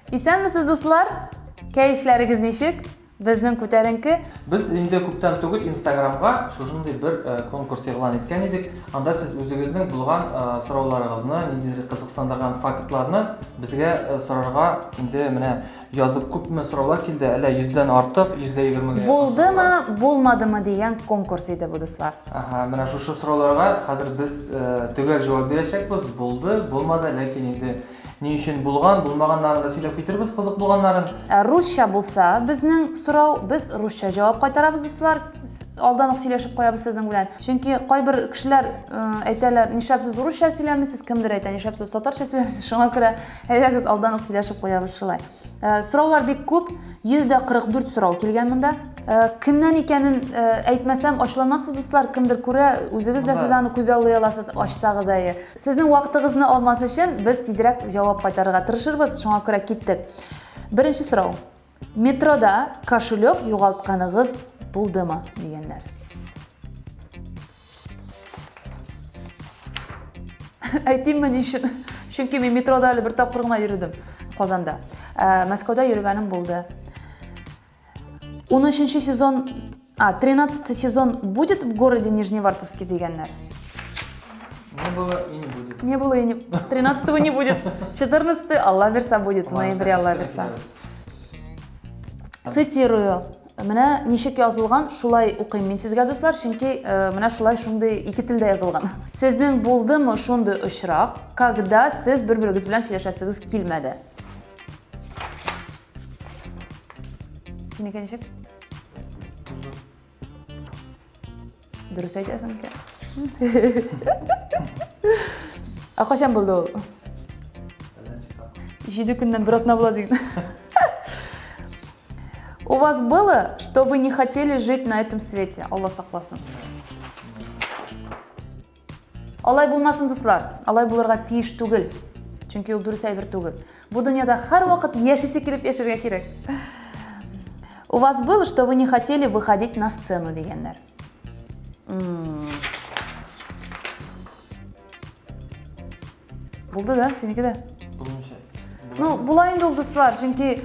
Исәнмесез, дуслар! Кәефләрегез ничек? Безнең күтәренке. Без инде күптән түгел Инстаграмга шушындый бер э, конкурс игълан иткән идек. Анда сез үзегезнең булган э, сорауларыгызны, ниндидер кызыксындырган фактларны безгә э, сорарга инде менә язып күпме сораулар килде, әллә йөздән артык, 120-гә. Булдымы, булмадымы дигән конкурс иде бу, дуслар. Ага, менә шушы сорауларга хәзер без төгәл җавап бирәчәкбез. Булды, булмады, ләкин инде Ни өчен булган, булмаганнарын да сөйләп китербез, кызык булганнарын. Ә русча булса, безнең сорау, без русча җавап кайтарабыз, дуслар. Алдан ук сөйләшеп куябыз сезнең белән. Чөнки кайбер кешеләр э, әйтәләр, нишләп сез русча сөйләмисез, кемдер әйтә, нишләп сез татарча сөйләмисез. Шуңа күрә әйдәгез алдан ук сөйләшеп куябыз шулай. Э, сораулар бик күп, 144 сорау килгән монда. Э, кемнән икәнен э, әйтмәсәм, ачуланмассыз, дуслар, кемдер күрә, үзегез дә сез аны күзаллый аласыз, ачсагыз әйе. Сезнең вакытыгызны алмас өчен без тизрәк җавап кайтарырга тырышырбыз, шуңа күрә киттек. Беренче сорау. Метрода кошелек югалтканыгыз булдымы дигәннәр. Әйтимме ни өчен? Чөнки мин метрода әле бер тапкыр гына йөрдем Казанда. Ә, Мәскәүдә йөргәнем булды. 13 сезон, а, 13 сезон будет в городе Нижневартовске дигәннәр. Не было и не будет. Не было и не... 13 не будет. 14 Алла бирса будет, в ноябре Алла бирса. Цитирую. Менә ничек язылган, шулай укыйм мин сезгә, дуслар, чөнки э, менә шулай шундый ике телдә язылган. Сезнең булдымы шундый очрак, когда сез бер-берегез белән сөйләшәсегез килмәде? Синеке ничек? Дөрес әйтәсең икән. Ә кайчан булды ул? Җиде көннән бер атна була дигән. У вас было, что вы не хотели жить на этом свете? Алла сакласын. Алай булмасын, дуслар. Алай булырга тиеш түгел. Чөнки ул дөрес әйбер түгел. Бу дөньяда һәрвакыт яшисе килеп яшәргә кирәк. У вас было, что вы не хотели выходить на сцену дигәннәр. Булды да, синеке дә? Булмыйча. Ну, була инде ул, дуслар, чөнки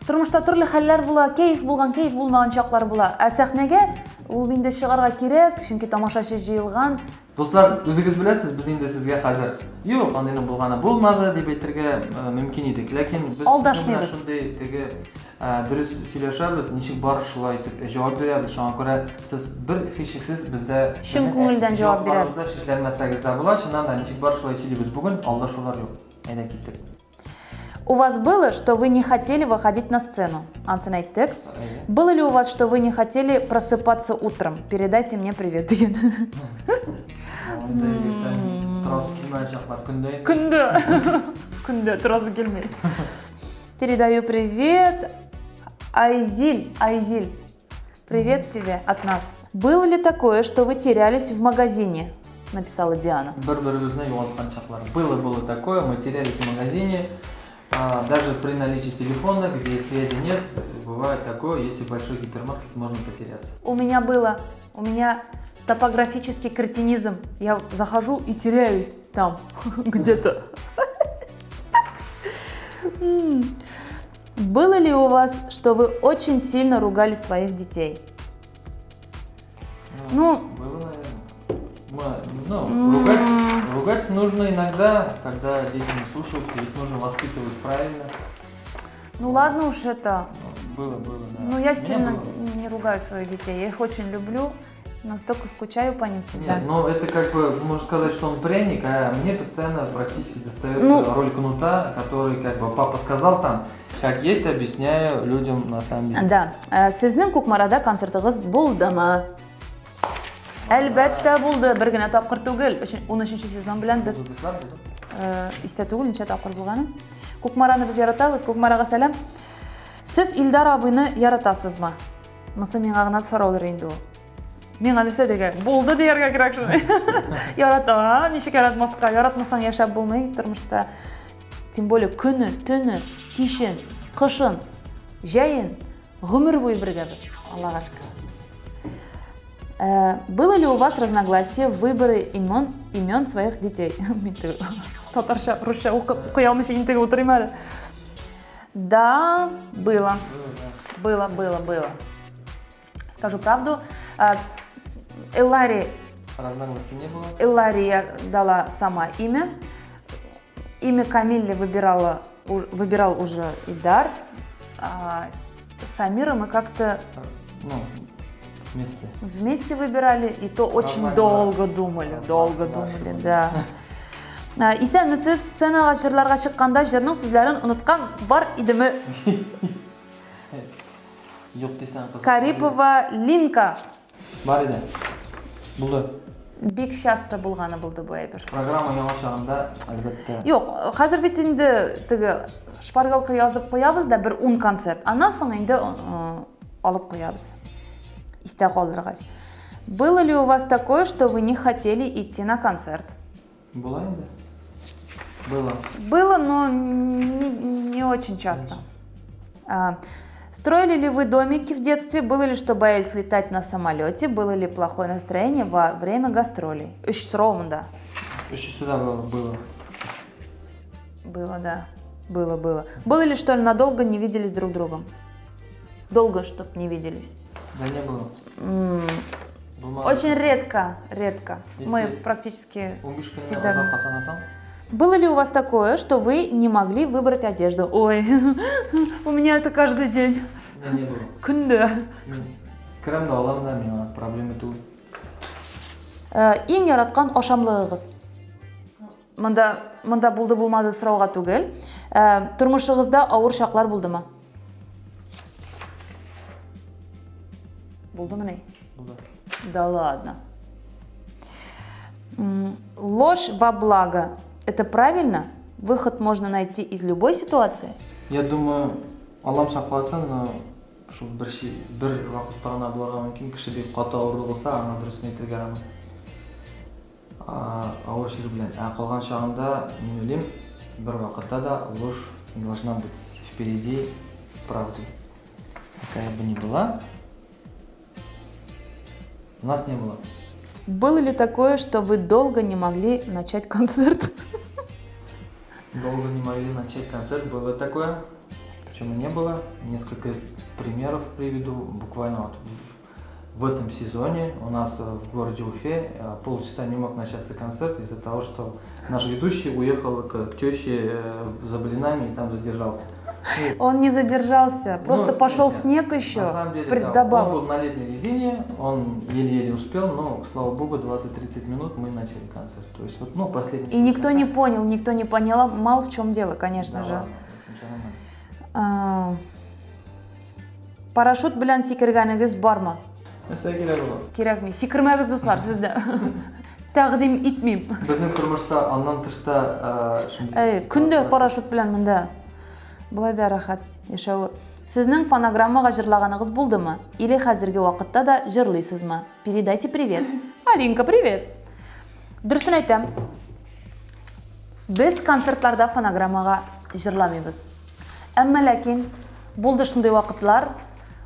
тормышта төрле хәлләр була, кәеф булган, кәеф булмаган чаклар була. Ә сәхнәгә ул инде чыгарга кирәк, чөнки тамашачы җыелган. Дуслар, үзегез беләсез, без инде сезгә хәзер юк, андыйның булганы булмады дип әйтергә э, мөмкин идек. Ләкин без алдашмыйбыз. Шундый теге э, дөрес сөйләшәбез, ничек бар шулай итеп җавап бирәбез. Шуңа күрә сез бер һичшиксез бездә чын күңелдән җавап бирәбез. Шикләнмәсәгез дә була, чыннан да ничек бар шулай сөйлибез. Бүген алдашулар юк. Әйдә киттек. У вас было, что вы не хотели выходить на сцену? Ансын әйттек. Было ли у вас, что вы не хотели просыпаться утром? Передайте мне привет дигән. Торасы килмәгән чаклар көндә. Көндә. Көндә торасы килми. Передаю привет. Айзиль, Айзиль. Привет тебе от нас. Было ли такое, что вы терялись в магазине? Написала Диана. Бер-беребезне югалткан чаклар. Было, было такое, мы терялись в магазине. А, даже при наличии телефона, где связи нет, бывает такое, если большой гипермаркет, можно потеряться. У меня было. У меня топографический кретинизм. Я захожу и теряюсь там где-то. Было ли у вас, что вы очень сильно ругали своих детей? Ну, было, наверное. Мы, ну, ругать, ругать нужно иногда, когда дети не слушаются, их нужно воспитывать правильно. Ну ладно уж это. Ну, было, было, да. Ну я сильно было. не ругаю своих детей, я их очень люблю. Настолько скучаю по ним всегда. Нет, ну это как бы, можно сказать, что он пряник, а мне постоянно практически достается ну, роль кнута, который как бы папа сказал там, как есть, объясняю людям на самом деле. Да. Э, сезнең Кукмарада концертыгыз булдымы? Әлбәттә булды, бер генә тапкыр түгел. 13 сезон белән без э, истә түгел, ничә тапкыр булганы. Кукмараны без яратабыз, Кукмарага сәлам. Сез Илдар абыйны яратасызмы? Монысы миңа гына сораудыр инде ул. Миңа нәрсә дигән? Булды дияргә кирәк шуны. Ярата, ничек яратмаска? Яратмасаң яшәп булмый тормышта. Тем более көне, төне, кичен, кышын, җәен гомер буе бергә без. Аллага шөкер. Э, было ли у вас разногласие в выборе имен, имен своих детей? Мин татарча, русча укып, укый алмыйча интегеп утырыйм әле. Да, было. Было, было, было. Скажу правду. А, Эллари... Разногласий не было. Эллари я дала сама имя. Имя Камилле выбирала, выбирал уже Идар. А Самира мы как-то... Ну, вместе. Вместе выбирали, и то очень Нормально, долго да. думали, долго думали, да. Исәнмесез, сценага җырларга чыкканда җырның сүзләрен оныткан бар идеме? Юк дисәң кызык. Карипова Линка. Бар иде. Булды. Бик часто булганы булды бу әйбер. Программа яңа чагында, әлбәттә. Юк, хәзер бит инде теге шпаргалка язып куябыз да бер ун концерт. Аннан соң инде алып куябыз. Истә калдыргач. Было ли у вас такое, что вы не хотели идти на концерт? Була инде. Было. Было, но не, не очень часто. А, строили ли вы домики в детстве? Было ли, что боялись летать на самолете? Было ли плохое настроение во время гастролей? Өч сорау монда. Өчесе дә было. Было. Было, да. Было, было. Было ли, что надолго не виделись друг другом? Долго, чтоб не виделись? Да не было. Очень редко, редко. Если Мы практически всегда... Было ли у вас такое, что вы не могли выбрать одежду? Ой, у меня это каждый день. Не, не было. Көндә. Мин керәм дә алам да, миңа проблема түгел. Э, иң яраткан ашамлыгыгыз? Монда монда булды булмады сорауга түгел. Э, тормышыгызда авыр чаклар булдымы? Булдымыни? Булды. Да ладно. Ложь во благо. Это правильно? Выход можно найти из любой ситуации? Я думаю, Аллам сакласын, но шул бер бер вакытта гына булырга мөмкин, кеше бик каты авыру булса, аңа дөресен әйтергә ярамый. Авыр чир белән. Ә калган чагында, мин уйлыйм, бер вакытта да ложь не должна быть впереди правды. Какая бы ни была, у нас не было. Было ли такое, что вы долго не могли начать концерт? Долго не могли начать концерт, было такое. Почему не было? Несколько примеров приведу. Буквально вот в этом сезоне у нас в городе Уфе э, полчаса не мог начаться концерт из-за того, что наш ведущий уехал к, к теще э, за блинами и там задержался. Ну, он не задержался, просто ну, пошел нет, снег еще. На самом деле, да, он был на летней резине, он еле-еле успел, но, слава богу, 20-30 минут мы начали концерт. То есть вот, ну, последний. И никто не понял, никто не понял, мало в чем дело, конечно да, же. Ладно, а, Парашют белән сикергәнегез бармы? Нәрсә кирәк ул? Кирәкми. Сикермәгез, дуслар, сез дә. Тәкъдим итмим. Безнең тормышта аннан тыш та шундый. Әй, көндә парашют белән монда. Болай да рәхәт яшәве. Сезнең фонограммага җырлаганыгыз булдымы? Или хәзерге вакытта да җырлыйсызмы? Передайте привет. Алинка, привет. Дөресен әйтәм. Без концертларда фонограммага җырламыйбыз. Әмма ләкин булды шундый вакытлар,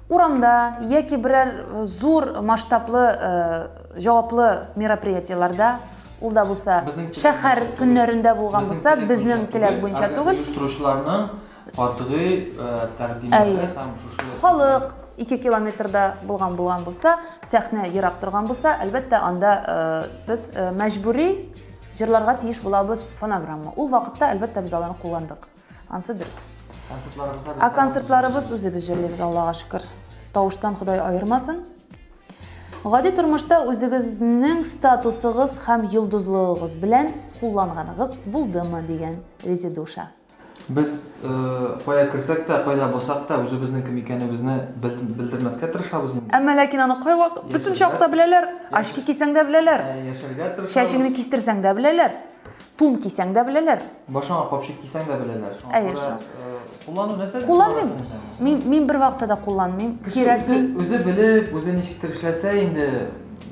урамда яки берәр э, зур масштаблы э, җаваплы мероприятиеләрдә, ул да булса шәһәр көннәрендә булган булса, безнең теләк буенча түгел. Оештыручыларның катгый э, тәкъдимнәре һәм шушы халык 2 километрда булган булган булса, сәхнә ерак торган булса, әлбәттә, анда без мәҗбүри Җырларга тиеш булабыз фонограмма. Ул вакытта, әлбәттә, без аларны кулландык. Ансы дөрес. Концертларыбызда Ә концертларыбыз үзебез җырлыйбыз, Аллага шөкер. Тавыштан Ходай аермасын. Гади тормышта үзегезнең статусыгыз һәм йолдызлыгыгыз белән кулланганыгыз булдымы дигән Резидуша. Без кая керсәк тә, кайда булсак та, үзебезнең кем икәнебезне белдермәскә тырышабыз инде. Әмма ләкин аны кайвакыт бөтен чакта беләләр. Очки кисәң дә беләләр. Яшәргә тырышабыз. Чәчеңне кистерсәң дә беләләр. Тун кисәң дә беләләр. Башыңа капчык кисәң дә беләләр. Әйе, шул. Куллану нәрсә? Кулланмыйм. Мин мин бер вакытта да кулланмыйм. Кирәкми. Үзе белеп, үзе ничектер эшләсә инде,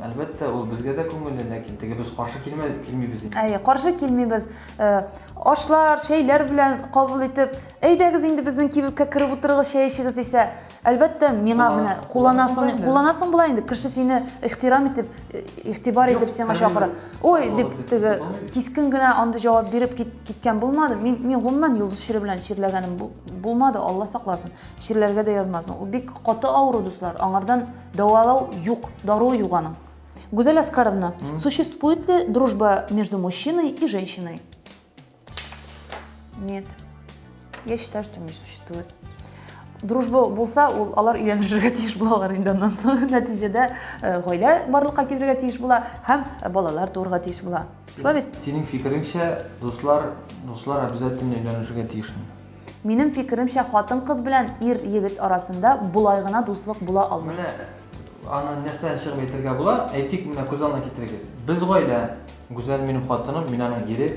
әлбәттә, ул безгә дә күңелле, ләкин теге без каршы килмибез инде. Әйе, каршы килмибез. Э, ашлар, чәйләр белән кабул итеп, әйдәгез инде безнең кибеткә кереп утырыгыз, чәй эчегез дисә, Әлбәттә, миңа менә кулланасың, кулланасың була инде. Кеше сине ихтирам итеп, э, игътибар итеп сиңа чакыра. Ой, дип теге кискен генә андый җавап биреп киткән булмады. Мин мин гомумән йолдыз чире белән чирләгәнем булмады, Алла сакласын. Чирләргә дә язмасын. Ул бик каты авыру, дуслар. Аңардан дәвалау юк, дару юк аның. Гүзәл Аскаровна, существует ли дружба между мужчиной и женщиной? Нет. Я считаю, что не существует. Дружба булса, ул алар өйләнешергә тиеш булалар инде аннан соң. Нәтиҗәдә э, гаилә барлыкка килергә тиеш була һәм балалар туырга тиеш була. Шулай бит? Синең фикереңчә, дуслар, дуслар обязательно өйләнешергә тиешме? Минем фикеремчә, хатын-кыз белән ир-егет арасында болай гына дуслык була алмый. Менә аны нәрсәдән чыгып әйтергә була? Әйтик, менә күз алдына китерегез. Без гаилә, Гүзәл минем хатыным, мин аның ире.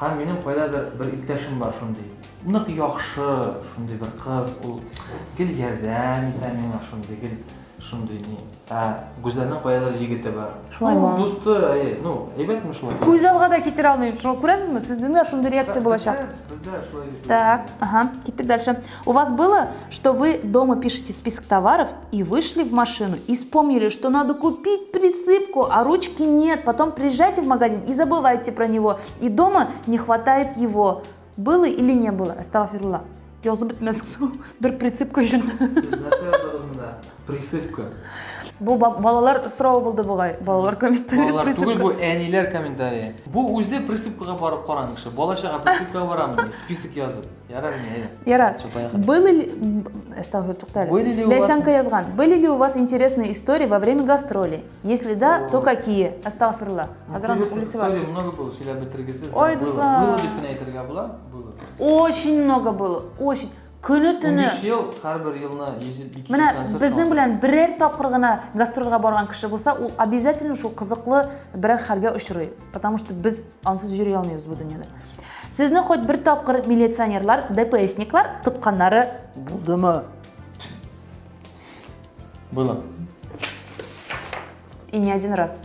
Һәм минем кайдадыр бер иптәшем бар шундый. Нык яхшы, шундый бер кыз, ул гел ярдәм итә миңа шундый, гел шундый ни. Ә Гүзәлнең кайдадыр егете бар. Шулаймы? Ну, дусты, әйе, ну, әйбәтме шулай? Күз алга да китерә алмыйм. Шуңа күрәсезме, сезнең дә шундый реакция булачак. Бездә шулай дип. Так, ага, киттек дальше. У вас было, что вы дома пишете список товаров и вышли в машину и вспомнили, что надо купить присыпку, а ручки нет. Потом приезжайте в магазин и забывайте про него. И дома не хватает его. Было или не было? Астагфирулла. Язып бетмәс бер присыпка өчен. Сез нәрсә яздыгыз монда? Присыпка. Бу балалар соравы булды бугай. Балалар комментариясе Балалар түгел, бу әниләр комментарие. Бу үзе присыпкага барып караган кеше. Бала чага присыпкага барамы? Список язып. Ярар, не, Ярар. Было ли... Әстәгъфир, туктале. Были ли у вас... Ләйсәнка язган. Были ли у вас интересные истории во время гастролей? Если да, то какие? Әстәгъфирулла. Хәзер аның үлесе бар. Историй много было, сөйләп бетергесез. Ой, дуслар. Было дип кенә әйтергә була. Было. Очень много было, очень. Көне төне. 15 ел, һәрбер елны 100 Менә безнең белән берәр тапкыр гына гастрольгә барган кеше булса, ул обязательно шул кызыклы берәр хәлгә очрый. Потому что без ансыз йөри алмыйбыз бу дөньяда. Сезне хоть бер тапкыр милиционерлар, ДПСниклар тотканнары булдымы? Было. И не один раз.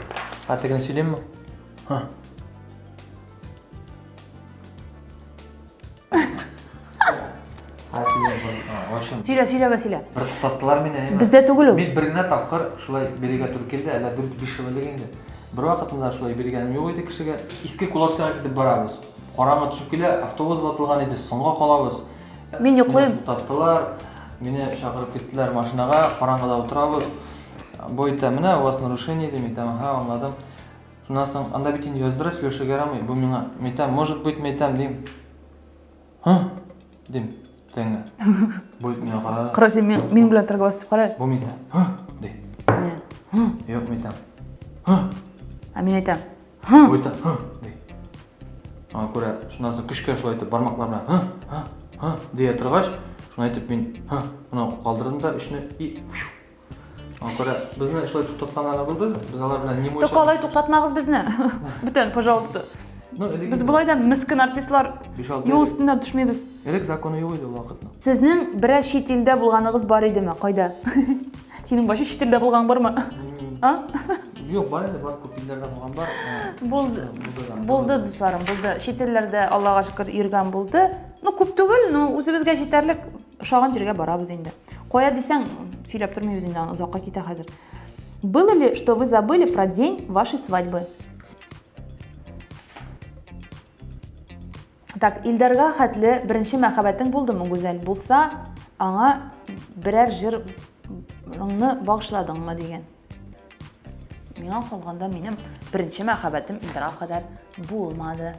А тегене сөйлимме? Ха. Сөйлә, сөйлә, Василә. Бер туктаттылар мине. Бездә түгел ул. Мин бер генә тапкыр шулай бирегә туры килде, әллә 4-5 ел элек инде. Бер вакытында шулай биргәнем юк иде кешегә. Иске Кулаткага китеп барабыз. Караңгы төшеп килә, автобус ватылган иде, соңга калабыз. Мин йоклыйм. Мине туктаттылар, мине чакырып киттеләр машинага, караңгыда утырабыз. Бу әйтә, менә у вас нарушение, дим, әйтәм, ага, аңладым. Шуннан соң, анда бит инде яздыра, сөйләшергә ярамый, бу миңа, мәйтәм, может быть, мәйтәм, дим. Һы? Дим, тәңгә. Бу миңа карады. Кара, син мин, минем белән торговаться итеп кара. Бу мәйтәм, һы? Ди. Һы? Юк, мәйтәм. Һы? Ә мин әйтәм, һы? Бу әйтә, һы? Ди. Аңа күрә, шуннан соң көчкә шулай итеп бармаклар белән һы, һы, һы дия торгач, шуны әйтеп мин һы, моны калдырдым да өчне и Аңа күрә безне шулай туктатканнары булды. Без алар белән не Только алай туктатмагыз безне. Бүтән, пожалуйста. Ну, элек Без болай да мескен артистлар юл өстендә төшмибез. Элек законы юк иде ул вакытны. Сезнең берәр чит илдә булганыгыз бар идеме? Кайда? Синең вообще чит илдә булганың бармы? А? Юк, бар инде, бар күп илләрдә булган бар. Булды. Булды, дусларым, булды. Чит илләрдә Аллага шөкер йөргән булды. Ну, күп түгел, но үзебезгә җитәрлек Ошаган җиргә барабыз инде. Кая дисәң, сөйләп тормыйбыз инде, аны озакка китә хәзер. Было ли, что вы забыли про день вашей свадьбы? Так, Илдарга хәтле беренче мәхәббәтең булдымы, Гүзәл? Булса, аңа берәр җырыңны багышладыңмы дигән. Миңа калганда минем беренче мәхәббәтем Илдарга кадәр булмады.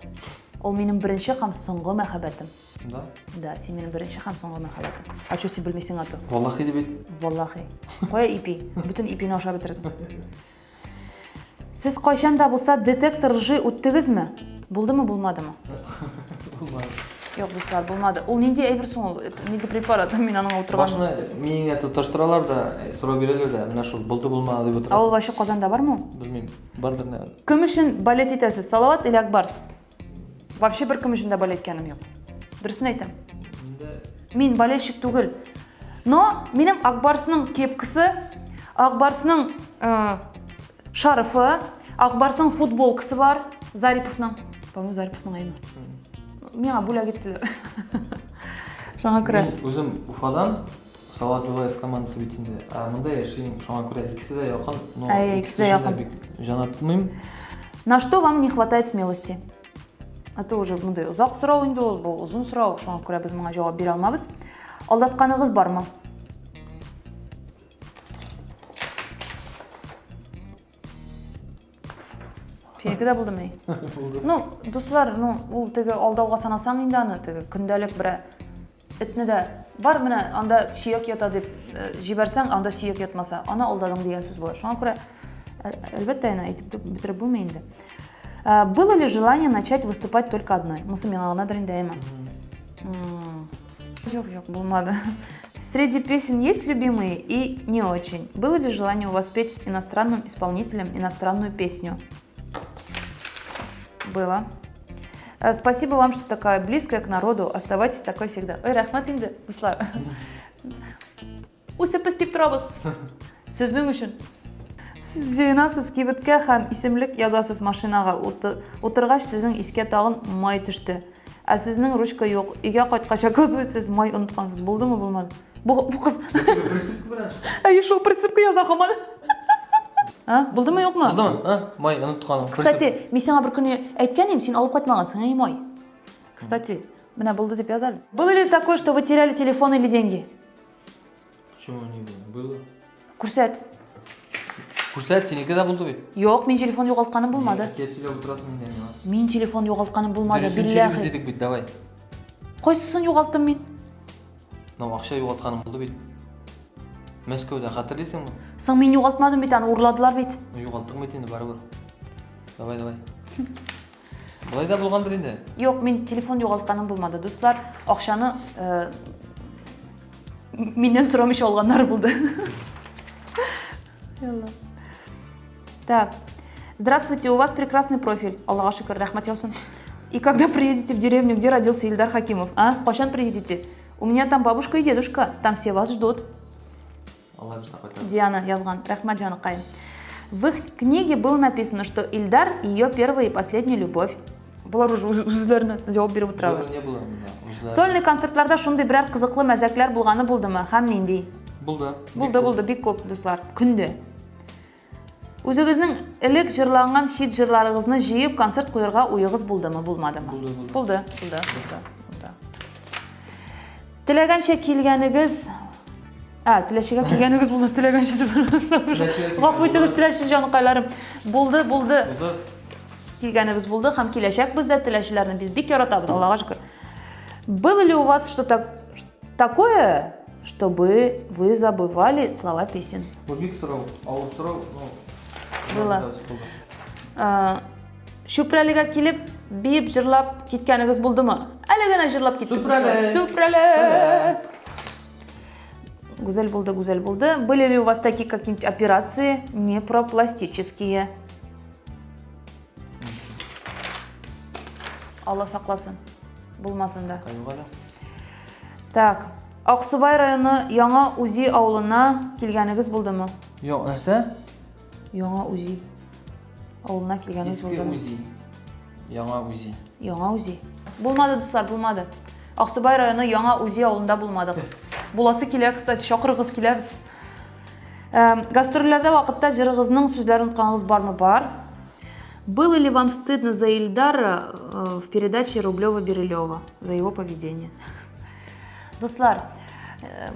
Ул минем беренче һәм соңгы мәхәббәтем. Да? Да, син минем беренче һәм соңгы мәхәббәтем. А чё син белмисең аты? Валлахи дип бит. Валлахи. Кая ипи? Бөтен ипине ашап бетердем. Сез кайчан да булса детектор лжи үттегезме? Булдымы, булмадымы? Булмады. Юк, дуслар, булмады. Ул нинди әйбер соң ул? Нинди препарат? Мин аның утырган. Башны миеңә тоташтыралар да, сорау бирәләр дә, менә шул булды булмады дип Ә ул утырасың. вообще Казанда бармы ул? Белмим, бардыр, наверное. Кем өчен балет итәсез? Салават или Акбарс? Вообще бер кем өчен дә балет иткәнем юк. Дөресен әйтәм. Мин болельщик түгел. Но минем Акбарсның кепкасы, Акбарсның э, шарфы, Акбарсның футболкасы бар, Зариповның. По-моему, Зариповның әйме. Миңа бүләк иттеләр. Шуңа күрә. Мин үзем Уфадан. Салават Юлаев командасы бит инде. Ә монда яшим, шуңа күрә икесе дә якын, но Әй, икесе дә якын. Бик җанатмыйм. На что вам не хватает смелости? Это уже мондый озак сорау инде ул, бу озын сорау, шуңа күрә без моңа җавап бирә алмабыз. Алдатканыгыз бармы? Синеке дә булдымыни? Булды. Ну, дуслар, ну, ул теге алдауга санасаң инде аны, теге көндәлек бер этне дә бар менә анда сөяк ята дип э, җибәрсәң, анда сөяк ятмаса, аны алдадың дигән сүз була. Шуңа күрә әлбәттә, әнә әйтеп бетереп булмый инде. Э, было ли желание начать выступать только одной? Мусы миңа гынадыр инде, әйме? Юк, юк, булмады. Среди песен есть любимые и не очень. Было ли желание у вас петь с иностранным исполнителем иностранную песню? Было. Э, спасибо вам, что такая близкая к народу. Оставайтесь такой всегда. Ой, рәхмәт инде, дуслар. Үсеп дип торабыз. Сезнең өчен. Сез җыенасыз кибеткә һәм исемлек язасыз машинага. Утыргач сезнең искә тагын май төште. Ә сезнең ручка юк. Өйгә кайткач, оказывается, сез май оныткансыз. Булдымы, булмады? Бу, бу кыз. Әйе, шул прицепка яза һаман. А, булдымы, юкмы? Булдымы? А, май онытканым. Кстати, мин сиңа бер көнне әйткән идем, син алып кайтмагансың, әй май. Кстати, менә булды дип яз әле. Было ли такое, что вы теряли телефон или деньги? Почему не было? Было. Күрсәт. Күрсәт, синеке дә булды бит. Юк, мин телефон югалтканым булмады. Килеп сөйләп утырасың инде миңа. Мин телефон югалтканым булмады, Дөресен билләһи. сөйлибез дидек бит, давай. Кайсысын югалттым мин? Ну, акча югалтканым булды бит. Мәскәүдә хәтерлисеңме? Соң мин югалтмадым бит, аны урладылар бит. Ну, югалттың бит инде барыбер. Давай, давай. Болай да булгандыр инде. Юк, мин телефон югалтканым булмады, дуслар. Акчаны э, миннән сорамыйча алганнар булды. Ялла. Так. Здравствуйте, у вас прекрасный профиль. Аллага шөкер, рәхмәт яусын. И когда приедете в деревню, где родился Ильдар Хакимов? А? Кайчан приедете? У меня там бабушка и дедушка, там все вас ждут. Алла безне кайтарсын. Диана язган. Рәхмәт, җаныкаем. В их книге было написано, что Ильдар ее первая и последняя любовь. Болар уже үзләренә җавап биреп утыралар. Было, не было монда. Үзләре. Сольный концертларда шундый берәр кызыклы мәзәкләр булганы булдымы һәм нинди? Булды. Булды, булды, бик күп, дуслар. Көндә. Үзегезнең элек җырланган хит җырларыгызны җыеп концерт куярга уегыз булдымы, булмадымы? Булды, булды. Булды, булды, булды, булды. Теләгәнчә килгәнегез Ә, Теләчегә килгәнегез булды, теләгәнчә дип. Гафу итегез, Теләче җаныкайларым. Булды, булды. Булды. Килгәнебез булды һәм киләчәкбез дә. Теләчеләрне без бик яратабыз, Аллага шөкер. Было ли у вас что-то такое, чтобы вы забывали слова песен? Бу бик сорау, авыр сорау, ну. Было. Чүпрәлегә килеп, биеп, җырлап киткәнегез булдымы? Әле генә җырлап киттек. Чүпрәле. Чүпрәле. Гүзәл булды, гүзәл булды. Были ли у вас такие какие-нибудь операции не пропластические? Алла сакласын. Булмасын да. Юк әле. Так. Аксубай районы Яңа Узи авылына килгәнегез булдымы? Юк, нәрсә? Яңа Узи авылына килгәнегез Иске булдымы? Узи. Яңа Узи. Яңа Узи. Булмады, дуслар, булмады. Аксубай районы Яңа Узи авылында булмадык. Буласы килә, кстати, чакырыгыз, киләбез. Гастрольләрдә вакытта җырыгызның сүзләрен онытканыгыз бармы? Бар. Было ли вам стыдно за Ильдара э, в передаче Рублева-Бирюлева, за его поведение? Дуслар, э,